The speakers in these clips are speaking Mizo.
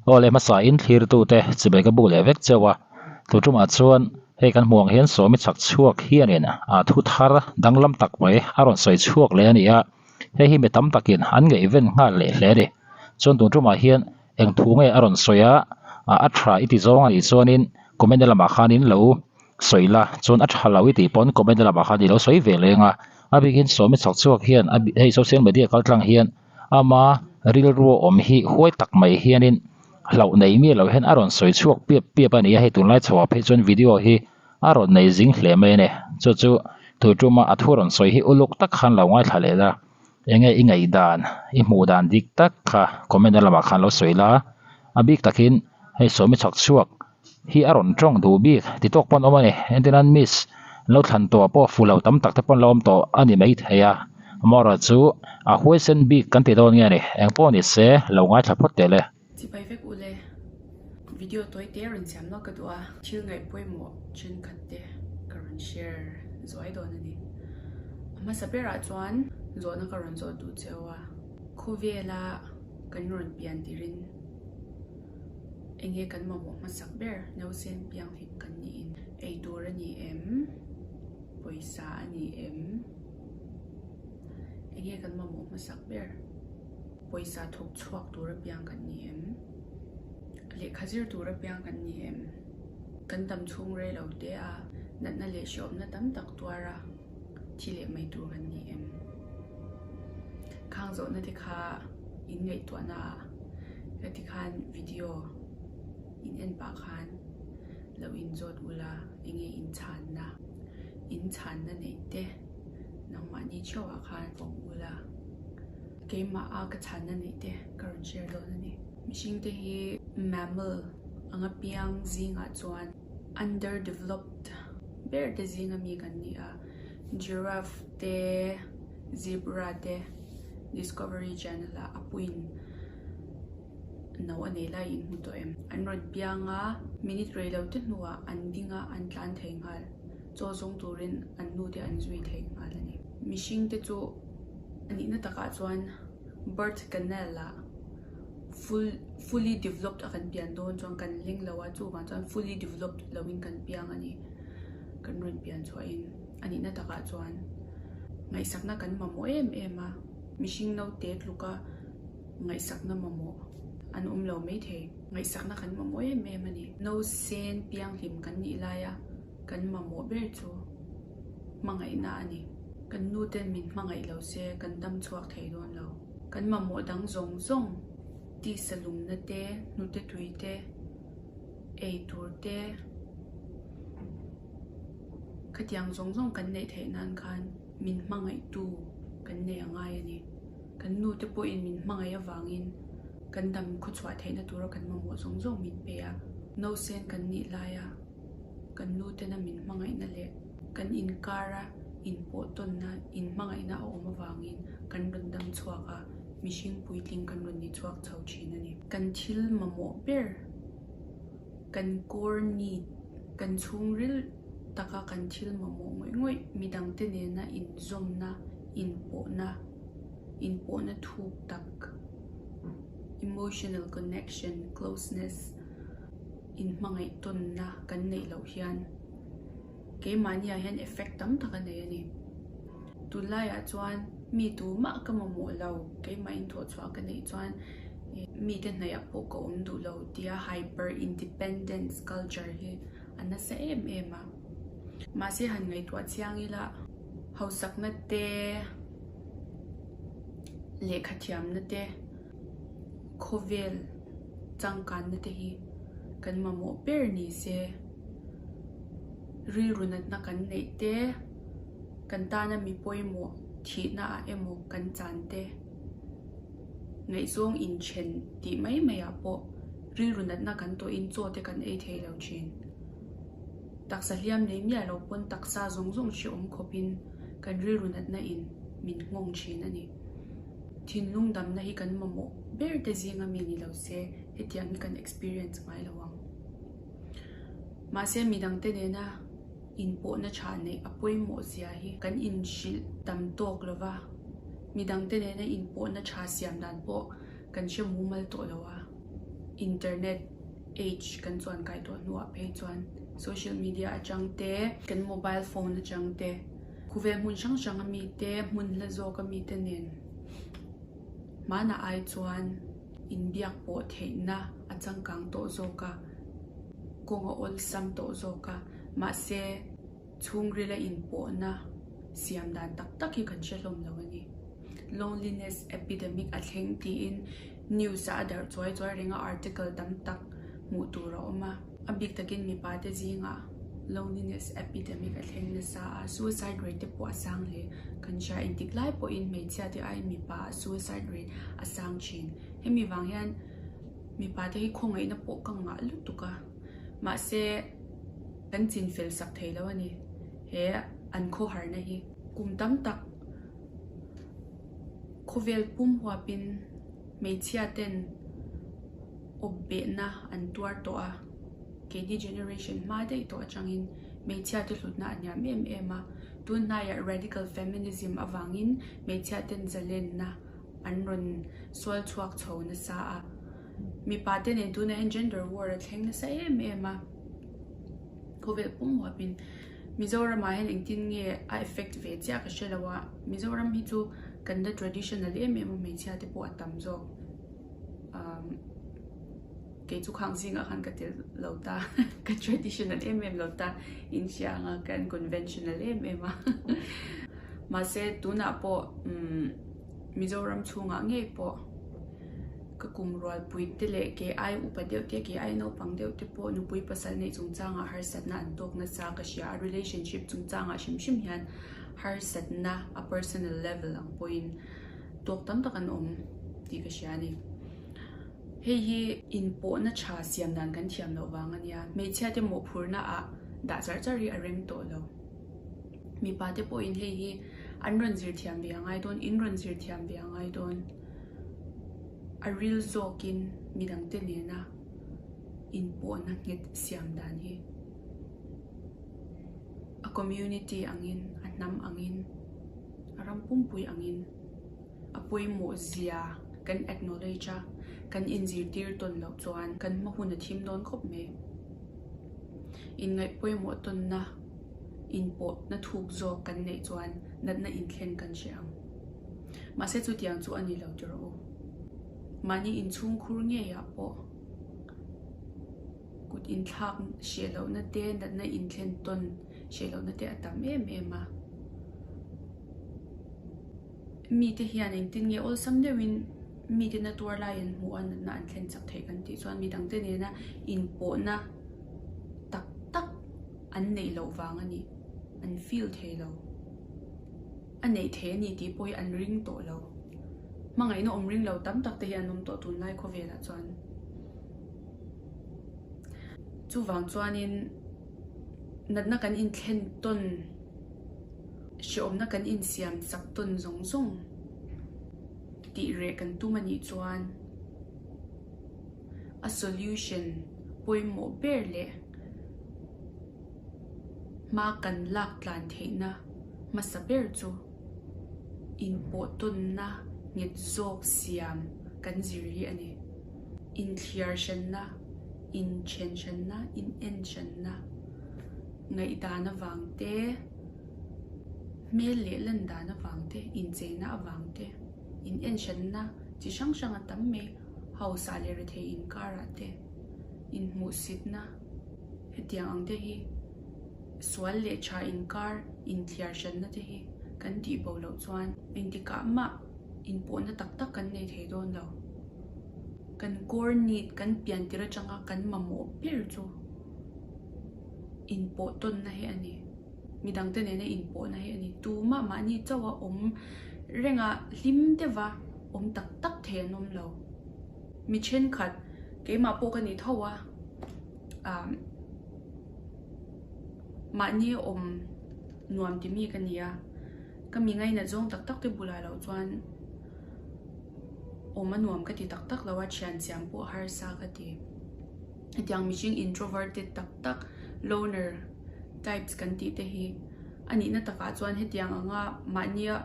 Aw le hmasa in thlirtute chibai ka buk leh vek chauh a, tu tumah chuan hei kan hmuh ang hian sawmi chak chhuak hianin a thu thar danglam tak mai a rawn sawi chhuak leh a ni a, hei hi mi tam takin an ngaihven nghal leh hle a ni. Chuan tun tumah hian eng thu nge a rawn sawi a, a tha i ti zawng a nih chuanin comment lamah khanin lo sawi la, chuan a tha lo i tih pawn comment lamah khan i lo sawi ve leng a, a bikin sawmi chak chhuak hian hei social media kaltlang hian Ama rilru awm hi huai tak mai hianin hlauh nei miah loh hian a rawn sawi chhuak piap piap a ni a, hei tunlai chhoah phei chuan video hi a rawn nei zing hle mai a ni. Chu chu tui tuma a thu rawn sawi hi uluk tak khan lo ngaithla leh la, enge i ngaihdan, i hmuh dan dik tak kha comment na lamah khan lo sawi la, a bik takin hei sawmi chhak chhuak hi a rawn tawng duh bik ti tawk pawn awm a ni. Entirnan miss lo thlan tawh pawh fu lo tam tak te pawn lo awm tawh a ni mai thei a, amaherawh chu a huaisen bik kan ti dawn nge a ni. Eng pawh ni se lo ngaithla phawt teh le. Chipai vek u le. Video tawi te rawn siam lawk ka duh a, thil ngaih pawimawh thenkhat te ka rawn share zuai dawn a ni. A hmasa berah chuan zawhna ka rawn zawh duh cheu a, khawvela kan rawn pian tirin Enge kan mamawh hmasak ber nausen pianghlim kan niin ei tur a ni em? Pawisa a ni em? Enge kan mamawh hmasak ber pawisa thawk chhuak tur apiang kan ni em? Lehkha zir tur apiang kan ni em? Kan dam chhung rei lo te a natna leh hreawmna tam tak tuar a thi leh mai tur kan ni em? Khang zawhna te kha in ngaihtuahna ah ka ti khan video in en pah khan lo in zawt ula enge in chhanna in chhanna neih te nangmahni theuh ah khan awm ula keimah a ka chhanna neih te ka rawn share dawn a ni. Mihring te hi mammal anga piang zingah chuan underdeveloped ber te zinga mi kan ni a giraffe te zebra te discovery channel ah a puiin no a nei lai in hmu tawh em an rawn piang a minute rei lo te hnuah an ding a an tlan thei nghal chaw zawng turin an nu te an zui thei nghal a ni mihring te chu a nihna takah chuan birth canal ah full fully developed a kan pian dawn chuan kan ling lo a chuvang chuan fully developed lo in kan piang a ni kan rawn pian chhuah in a nihna takah chuan ngaihsakna kan mamawh em em a mihring naute tluka ngaihsakna mamawh an awm lo maithei ngaihsakna kan mamawh em em a ni nausen pianghlim kan nih laia kan mamawh ber chu hmangaihna a ni kan nu ten min hmangaih lo se kan dam chhuak thei dawn lo kan mamawh dang zawng zawng tisa lumna te hnute tui te ei tur te khatiang zawng zawng kan neih theih nan khan min hmangaihtu kan nei a ngai a ni. Kan nu te pawhin min hmangaih avangin kan dam khawchhuah theihna tura kan mamawh zawng zawng min pe a. Nausen kan nih laia kan nu tena min hmangaihna leh kan inkara inpawh tawnna, inhmangaihna a awm avangin kan rawn dam chhuak a, mihring puitling kan rawn ni chhuak chho thin a ni. Kan thil mamawh ber. Kan core need, kan chhungril taka kan thil mamawh ngawih ngawih, midangte nena inzawmna, inpawhna, inpawhna thuk tak, emotional connection, closeness, inhmangaih tawnna kan neih loh hian keimahniah hian effect tam tak a nei a ni. Tunlaiah chuan mi tumah ka mamawh lo, keimah inthawhchhuah ka neih chuan mite hnaihah pawh ka awm duh lo tia hyper independence culture hi a nasa em em a. Mahse han ngaihtuah chiang ila hausakna te lehkha thiamna te khawvel changkanna te hi kan mamawh ber ni se rilru natna kan neih te kan tana mi pawimawh thihna ah emaw kan chan te. Ngaihzawng inthen tih mai mai ah pawh rilru natna kan tawhin chaw te kan ei thei lo thin. Taksa hliam nei miah lo pawn taksa zawng zawng hrehawm khawpin kan rilru natna in min nghawng thin a ni. Thinlung damna hi kan mamawh ber te zinga mi ni lo se hetiang hi kan experience ngai lo ang. Mahse midangte nena inpawhna tha neih a pawimawh zia hi kan inhrilh tam tawk lo va, midangte nena inpawhna tha siam dan pawh kan hre mumal tawh lo a. Internet age kan chuan kai tawh hnuah phei chuan social media atang te, kan mobile phone atang te, khawvel hmun hrang hrang ami te, hmun hla zawk ami te nen hmanah ai chuan inbiak pawh theihna a changkang tawh zawk a, kawng a awlsam tawh zawk a, mahse chhungrila inpawhna siam dan tak tak hi kan hre hlawm lo a ni. Loneliness epidemic a thleng tiin news ah a darh chuai chuai reng a, article tam tak hmuh tur a awm a. A bik takin mipa te zingah loneliness epidemic a thleng nasa a, suicide rate te pawh a sang hle. Kan hria engtik lai pawhin hmeichhia te aiin mipa ah suicide rate a sang thin. Hemi vang hian mipa te hi khawngaihna pawh ka ngah lutuk a, mahse kan chin fel sak thei lo a ni. He an khawharna hi kum tam tak khawvel pum huapin hmeichhia ten awp behna an tuar tawh a, keini generation hma daih tawh atangin hmeichhia te hlutna a hniam em em a, tun hnaiah radical feminism avangin hmeichhia ten zalenna an rawn sual chhuak chho nasa a, mipa te nen tunah hian gender war a thleng nasa em em a, khawvel pum huapin Mizoramah hian engtin nge a effect ve chiah ka hre lo a, Mizoram hi chu kan la traditional em em a hmeichhia te pawh a tam zawk umm kei chu khang zingah khan ka tel lo ta ka traditional em em lo ta in hria ang a ka unconventional em em a mahse tunah pawh umm Mizoram chhungah ngei pawh ka kum rualpui te leh ke ai upa deuh te ke ai naupang deuh te pawh nupui pasal neih chungchangah harsatna an tawk nasa ka hria a relationship chungchangah hrim hrim hian harsatna a personal level ang pawhin tawk tam tak an awm tih ka hria a ni. Hei hi inpawhna tha siam dan kan thiam loh vang a nia, hmeichhia te mawhphurhna ah dah char char hi a rem tawh lo. Mipa te pawhin hei hi an rawn zir thiam ve a ngai dawn, in rawn zir thiam ve a ngai dawn. A ril zawkin midangte nena inpawhna nghet siam dan hi a community angin, a hnam angin, a ram pumpui angin a pawimawh zia kan acknowledge a, kan inzirtir tawn loh chuan kan hma hun a thim dawn khawp mai. Inngaih pawimawh tawnna inpawhna thuk zawk kan neih chuan natna inthleng kan hre ang. Mahse chutiang chu a ni lo ti rawh u. Mahni inchhungkhur ngeiah pawh kut inthlak hreh lohna te, natna inthlen tawn hreh lohna te a tam em em a. Mite hian engtin nge awlsam deuhin mite na tuar lai an hmuh a, natna an thlen chak theih kan tih chuan midangte nena inpawhna tak tak an neih loh vang a ni, an feel thei lo. A neih thei a ni tih pawh hi an ring tawh lo. Hmangaihna awm ring lo tam tak te hi an awm tawh tunlai khawvelah chuan. Chuvang chuanin natna kan inthlen tawn. Hrehawmna kan insiam chak tawn zawng zawng tih reh kan tum a nih chuan a solution pawimawh ber leh hma kan lak tlan theihna hmasa ber chu inpawh tawnna nghet zawk siam kan zir hi a ni. Inthliar hranna, inthen hranna, inen hranna. Ngaihdan avang te, hmel leh lan dan avang te, incheina avang te, in enhranna chi hrang hrang a tam mai, hausa leh rethei inkarah te, inhmuhsitna hetiang ang te hi sual leh tha inkar inthliar hranna te hi kan tih bo loh chuan engtikah mah inpawhna tak tak kan nei thei dawn lo. Kan core need kan pian tir atanga kan mamawh ber chu. Inpawh tawnna hi a ni. Midangte nena inpawhna hi a ni. Tumah mahni chauha awm renga hlim deuha awm tak tak thei an awm lo. Mi thenkhat keimah pawh ka ni tho a, ah mahni awm nuam ti mi ka ni a, ka mi ngainat zawng tak tak te bulah loh chuan awm a nuam ka ti tak tak lo a, thian chiam pawh harsa ka ti. Hetiang mihring introverted tak tak, loner types kan tih te hi a nihna takah chuan hetiang anga mahnia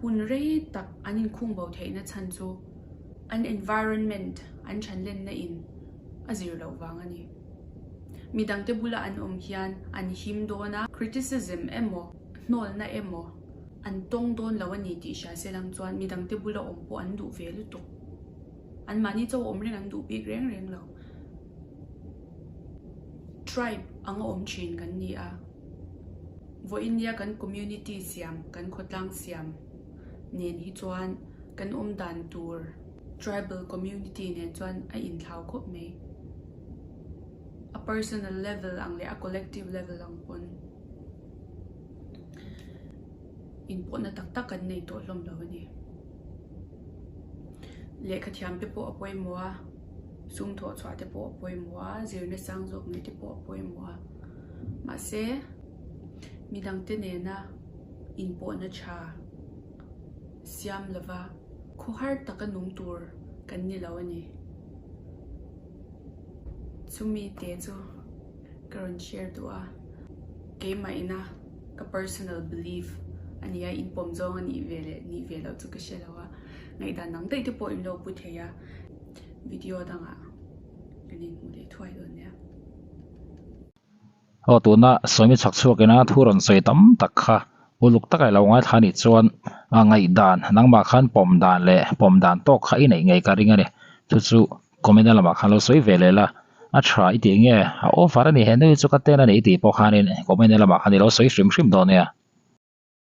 hun rei tak an inkhung bo theihna chhan chu an environment an thanlenna in. A zir loh vang a ni. Midangte bula an awm hian an him dawn a, criticism emaw, hnawlna emaw an tawng dawn lo a ni tih hria se lang chuan midangte bula awm pawh an duh ve lutuk. Anmahni chaw awm reng an duh bik reng reng lo. Tribe anga awm thin kan ni a. Vawiin nia kan community siam, kan khawtlang siam nen hi chuan kan awm dan tur tribal community nen chuan a inthlau khawp mai. A personal level ang leh a collective level ang pawn inpawhna tak tak kan nei tawh hlawm lo a ni. Lehkha thiam te pawh a pawimawh a, sum thawh chhuah te pawh a pawimawh a, zirna sang zawk neih te pawh a pawimawh a. Mahse, midangte nena inpawhna tha siam lova khawhar taka nung tur kan ni lo a ni. Chumi te chu ka rawn share duh a, keimah ina ka personal belief a nia, inpawm zawng a nih ve leh nih ve loh chu ka hre lo a, ngaihdan dang daih te pawh in lo pu thei a, video dangah kan inhmu leh thuai dawn nia. Aw tuna sawmi chhak chhuak ina thu rawn sawi tam tak kha uluk taka i lo ngaithla anih chuan a ngaihdan nangmah khan pawm dan leh pawm dan tawk kha i neih ngei ka ring a ni. Chu chu comment lamah khan lo sawi ve leh la, a tha i tih nge a over a ni he nu hi chu ka ten a ni i tih pawh khanin comment lamah khan i lo sawi hrim hrim dawn nia.